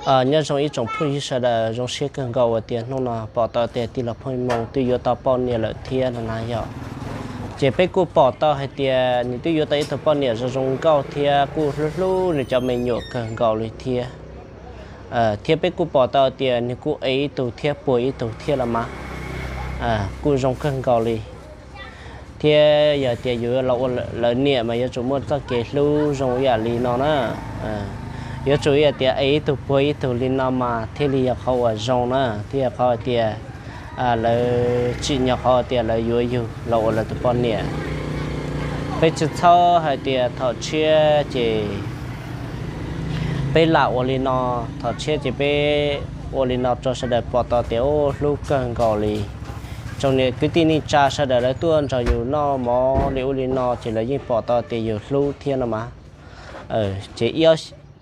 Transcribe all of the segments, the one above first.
Nyob zoo ib tsoom phooj ywg sawv daws, zoo siab kawg nkaus uas tias hnub no pom tau tias tij laug Pheej Hmoo twb yuav tau poj niam lawm thiab no na yog. Ces peb kuj pom tau hais tias nws twb yuav tau ib tug poj niam zoo zoo nkauj thiab kuj hlub hlub nws cov me nyuam kawg nkaus li thiab. Thiab peb kuj pom tau tias nws kuj ev ib tug thiab puag ib tug thiab los mas, kuj zoo kawg nkaus li. Thiab yog tias yus los ua lawv niam mas yuav tsum muaj txoj kev hlub zoo ib yam li no na. Yuav tsum ib yam tias ev ib tug puag ib tug li no mas thiaj li yog qhov uas zoo na, thiab yog qhov tias lawv tsim nyog qhov tias lawv yuav yus los ua lawv tus poj niam. Peb tsis txhob hais tias thaum tshiab ces peb lam ua li no, thaum tshiab ces peb ua li no rau sawv daws pom tau tias hlub kawg nkaus li. Tsoom niam kwv tij neej tsa sawv daws lawv tuaj nrog yus noj mov li ub li no ces lawv yeej pom tau tias yus hlub thiab no mas. Ces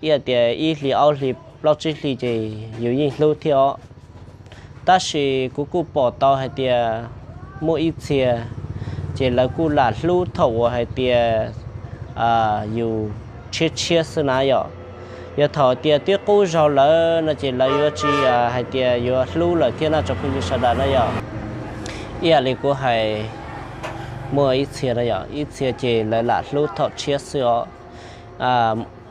ib tias ib hlis ob hlis plaub tsib hlis ces yus yeej hlub thiab os. Tab sis kuv kuj pom tau hais tias muaj ib txhia ces lawv kuj lam hlub thaum uas hais tias yus tshiab tshiab xwb na yom. Yog thaum tias twb qub zog lawm no ces lawv yuav tsis hais tias yuav hlub lawm thiab na tsoom phooj ywg sawv daws na yom. Ib yam li kuv hais, muaj ib txhia na yom, ib txhia ces lawv lam hlub thaum tshiab xwb os.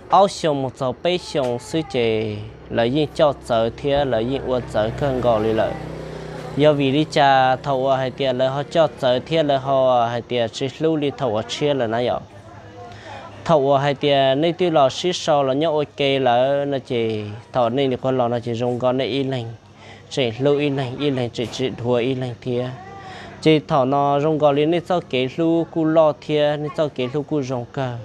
Ob xyoos mus txog peb xyoos xwb ces lawv yeej coj txawv thiab lawv yeej ua txawv kawg nkaus li lawm. Yog vim li cas thaum uas hais tias lawv ho coj txawv thiab lawv ho hais tias tsis hlub li thaum uas tshiab lawm na yom? Thaum uas hais tias nej twb los sib sau los nyob ua ke lawm no ces thaum nej nyuam qhuav los no ces zoo nkaus nej ib leeg tseem hlub ib leeg, ib leeg tseem tsis dhuav ib leeg thiab. Ces thaum no zoo nkaus li nej txoj kev hlub kuj loj thiab nej txoj kev hlub kuj zoo kawg.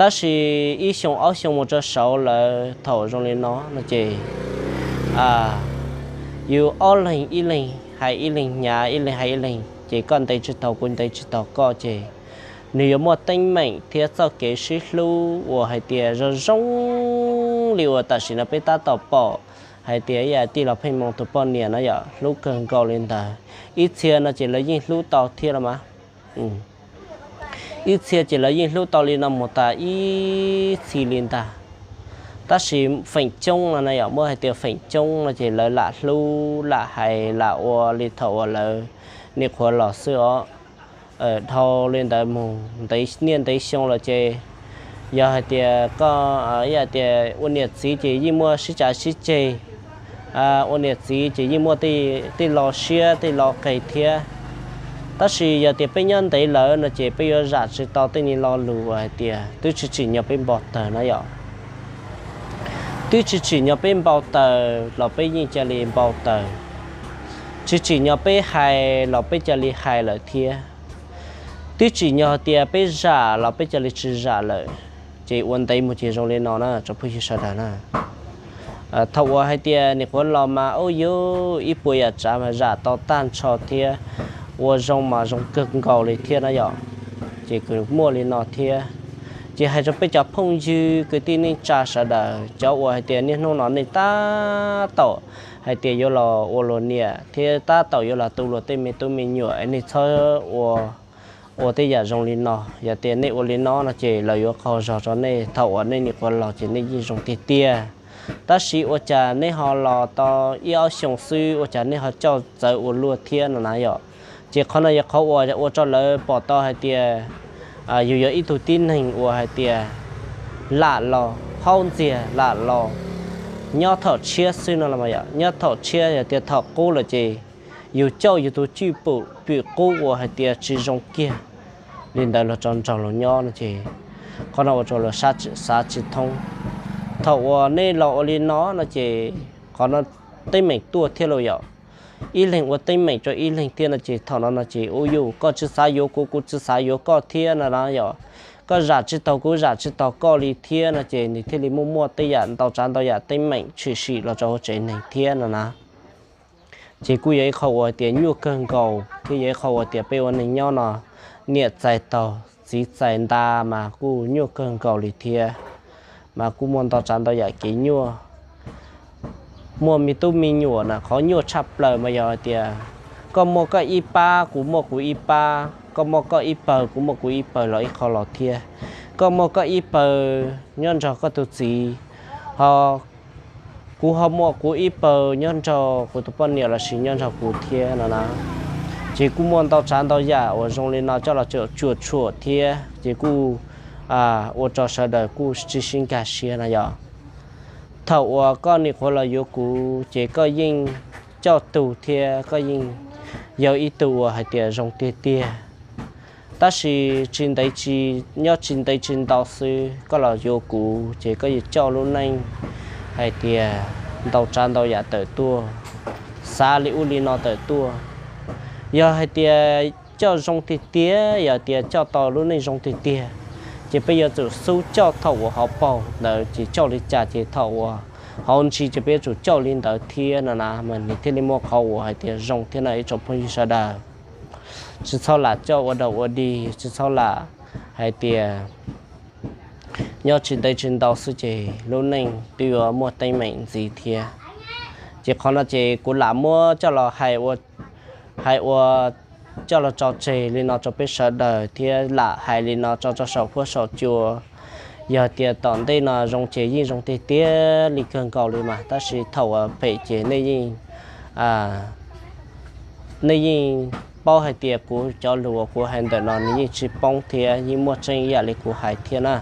Tab sis ib xyoos ob xyoos mus rau saud lawm thaum zoo li no no ces yus ob leeg ib leeg hais ib leeg hnyav, ib leeg hais ib leeg ces koj ntev tsis tau kuv ntev tsis tau koj ces nws yuav muaj teeb meem thiab txoj kev sib hlub uas hais tias zoo zoo li uas tam sim no peb tab tom pom hais tias ib yam tij laug Pheej Hmoo tus poj niam no yom, hlub kawg nkaus li ntawd. Ib txhia no ces lawv yeej hlub tau thiab los mas. Ib txhia ces lawv yeej hlub tau li no mus tas ib txhis li ntag. Tab sis feem coob no na yom, muab hais tias feem coob no ces lawv lam hlub lam hais lam ua li thaum uas lawv nyuam qhuav los xwb os. Dhau li ntawd mus ntev niaj ntev xyoo lawm ces yog hais tias koj ib yam tias ua niam txiv ces yeej muaj sib cav sib ceg, ua niam txiv ces yeej muaj tej lo siab tej lo qes thiab. Tab sis yog tias peb nyob ntev lawm no ces peb yuav zam tsis tau tej niag lo lus uas hais tias twb tsis tsim nyog peb npau taws na yom. Twb tsis tsim nyog peb npau taws los peb yeej cia li npau taws, tsis tsim nyog peb hais los peb cia li hais lawm thiab, twb tsis tsim nyog tias peb zam los peb cia li tsis zam lawm. Ces ua ntev mus ces zoo li no na tsoom phooj ywg sawv daws na. Thaum uas hais tias nyuam qhuav los mas ub yuv ib puas yam tsav mas zam tau tag nrho thiab, ua zoo mas zoo kawg nkaus li thiab na yom. Ces kuj muaj li no thiab. Ces hais rau peb cov phooj ywg kwv tij neej tsa sawv daws, cov uas hais tias niaj hnub no nej tab tom hais tias yuav los ua luag niam thiab tab tom yuav los tu luag tej me tub me nyuam es nej txhob ua, ua tej yam zoo li no. Yog tias nej ua li no no ces lawv yuav qaug zog rau nej, thaum uas nej nyuam qhuav los ces nej yeej zoo tiag tiag. Tab sis ua cas nej ho los tau ib ob xyoos xwb ua cas nej ho coj txawv ua luaj thiab no na yom. Ces qhov no yog qhov uas ua rau lawv pom tau hais tias yus yog ib tug tib neeg uas hais tias lam los haub ntxiag, lam los nyob thaum tshiab xwb no los mas yom. Nyob thaum tshiab, yog tias thaum qub lawm ces yus coj yus tus cwj pwm qub uas hais tias tsis zoo kiag li ntawd los rau nraug luag nyob no ces qhov no ua rau luag xav tsis thoob. Thaum uas nej los ua li no no ces qhov no teeb meem tuaj thiab lauj yom. Ib leeg ua teeb meem rau ib leeg thiab no ces thaum no no ces ub yuj koj tsis xav yuav kuv, kuv tsis xav yuav koj thiab no na yom. Koj zam tsis taus kuv, zam tsis taus koj li thiab no ces nws thiaj li muaj muaj tej yam ntau tsav ntau yam teeb meem tshwm sim los rau hauv tsev neeg thiab no na. Ces kuj yog ib qho uas tias nyuaj kawg nkaus thiab yog ib qho uas tias peb ua neeg nyob no niam txais taug txiv txais nta mas kuj nyuaj kawg nkaus li thiab. Mas kuj muaj ntau tsav ntau yam kev nyuaj. Muaj me tub me nyuam na qhov nyuaj tshaj plaws mas yog hais tias koj muaj koj ib pab, kuv muaj kuv ib pab, koj muaj koj ib pawg, kuv muaj kuv ib pawg los ib qho los thiab. Koj muaj koj ib pawg nyob nrog koj tus txiv, ho Kuv ho muaj kuv ib pawg nyob nraug kuv tus poj niam los sis nyob nraug kuv thiab no na. Ces kuj muaj ntau tsav ntau yam uas zoo li no coj los cuam tshuam thiab ces kuj ua rau sawv daws kuj tsis sib nkag siab no yog. Thaum uas koj nim qhuav los yuav kuv ces koj yeej coj tug thiab koj yeej yog ib tug uas hais tias zoo tiag tiag. Tab sis tsis ntev tsis, nyob tsis ntev tsis ntau xwb koj los yuav kuv ces koj yuav coj lub neej hais tias ntau tsav ntau yam tawm tuaj, xav li ub li no tawm tuaj. Yog hais tias coj zoo tiag tiag, yog tias coj tau lub neej zoo tiag tiag, ces peb yuav tsum xub coj thaum uas hauv paug ntawd ces coj li cas ces thaum uas hauv ntsis ces peb yuav tsum coj li ntawd thiab no na mas nws thiaj li muaj qhov uas hais tias zoo thiab no ib tsoom phooj ywg sawv daws. Tsis txhob lam coj ua dog ua dig, tsis txhob lam hais tias nyob tsis ntev tsis ntau xwb ces lub neej twb yuav muaj teeb meem ntxiv thiab. Ces qhov no ces kuv lam muab coj los hais ua, hais ua coj los tso tseg li no rau peb sawv daws thiab lam hais li no tso rau saum huab saum cua. Yog tias tom ntej no zoo ces yeej zoo tiag tiag li kawg nkaus li mas tab sis thaum uas phem ces nej yeej nej yeej paub hais tias kuv cov lus uas kuv hais ntawm no nws yeej tsis poob thiab yeej muaj tseeb ib yam li kuv hais thiab na.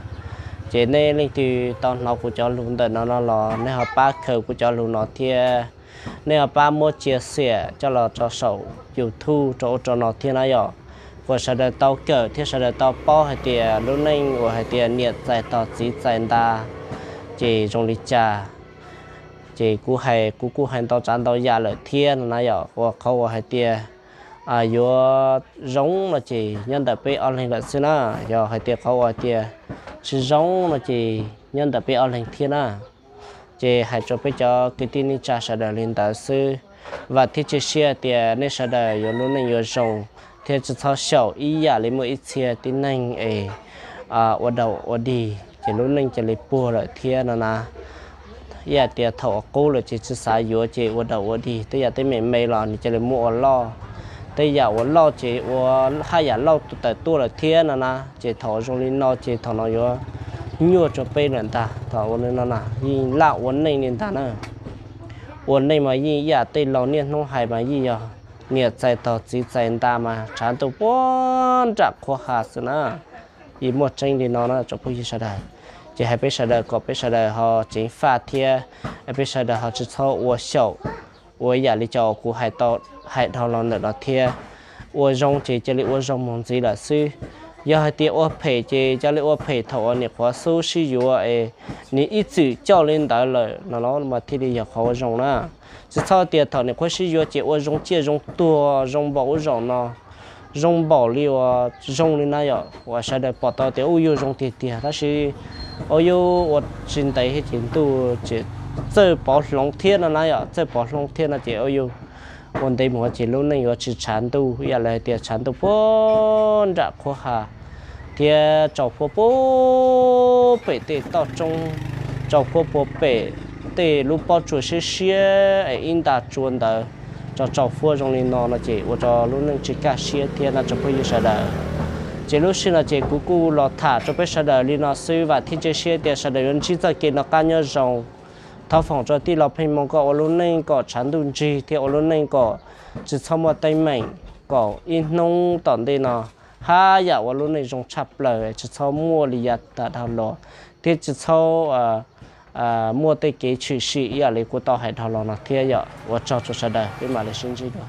Ces nej leej twg tau hnov kuv cov lus ntawm no no los nej ho pab khaws kuv cov lus no thiab nej ho pab muab cia xiam coj los rau saum YouTube rau ub rau no thiab na yom. Kom sawv daws tau kawm thiab sawv daws tau paub hais tias lub neej uas hais tias niam txais tog txiv txais nta ces zoo li cas. Ces kuv hais kuv kuj hais ntau tsav ntau yam lawm thiab no na yom, ua qhov uas hais tias yuav zoo no ces nyob ntawm peb ob leeg lawm xwb na. Yog hais tias qhov uas hais tias tsis zoo no ces nyob ntawm peb ob leeg thiab na. Ces hais rau peb cov kwv tij neej tsa sawv daws li ntawd xwb. Vam thiab cia siab tias nej sawv daws yuav lub neej yuav zoo thiab tsis txhob xyaum ib yam li muaj ib txhia tib neeg es ua dog ua dig ces lub neej cia li puag lawm thiab no na. Ib yam tias thaum uas qub lawm ces tsis xav yuav ces ua dog ua dig, tej yam teeb meem me los nws cia li muab ua loj, tej yam uas loj ces ua haj yam loj tawm tuaj lawm thiab no na. Ces thaum zoo li no ces thaum no yuav nyuaj rau peb lawm ntag, thaum ua li no na yeej laj ua neej li ntag na. Ua neej mas yeej ib yam tej laus niaj hnub hais mas yeej yog niam txais tog txiv txais nta mas tshav ntuj puag nram qhuab ha xwb na. Yeej muaj tseeb li no na tsoom phooj ywg sawv daws. Ces hais peb sawv daws kom peb sawv daws ho ceev faj thiab peb sawv daws ho tsis txhob ua xyaum ua ib yam li cov uas kuv hais dhau los ntawm no thiab. Ua zoo ces cia li ua zoo mus ntxiv lawm xwb. Yog hais tias ua phem ces cia li ua phem thaum uas nim qhuav xub sib yuav es nws ib txwm coj li ntawd lawm no mas thiaj li yog qhov ua zoo na. Tsis txhob tias thaum nim qhuav sib yuav ces ua zoo ciaj zoo tuag zoo npaum ub zaum no, zoo npaum li uas zoo li na yom, uas sawv daws pom tau tias ub yug zoo tiag tiag tab sis ub yug ua tsis ntev thiab ces ntuj ces txawj pov hloov thiab no na yom, txawj pov hloov thiab no ces ub yug ua ntev mus ces lub neej yuav tsis tshav ntuj ib yam li hais tias tshav ntuj puag nram qhuab ha thiab tsaus puag puag pem tej toj roob, tsaus puag puag pem tej lub pob tsuas siab siab es ib nta tsua ntawd tsaus tsaus puag zoo li no no ces ua rau lub neej tsis kaj siab thiab no tsoom phooj ywg sawv daws. Ces lub sij no ces kuv kuj los tham rau peb sawv daws li no xwb, vam thiab cia siab tias sawv daws yuav ntsib txoj kev noj qab nyob zoo. Thov foom rau tij laug Pheej Hmoo koj ua lub neej kom tshav ntuj ntsig thiab ua lub neej kom tsis txhob muaj teeb meem, kom ib hnub tom ntej no haj yam ua lub neej zoo tshaj plaws tsis txhob muaj li yav tag dhau los thiab tsis txhob muaj tej kev tshwm sim ib yam li kuv tau hais dhau los no thiab yom. Ua tsaug rau sawv daws, peb mam li sib ntsib dua.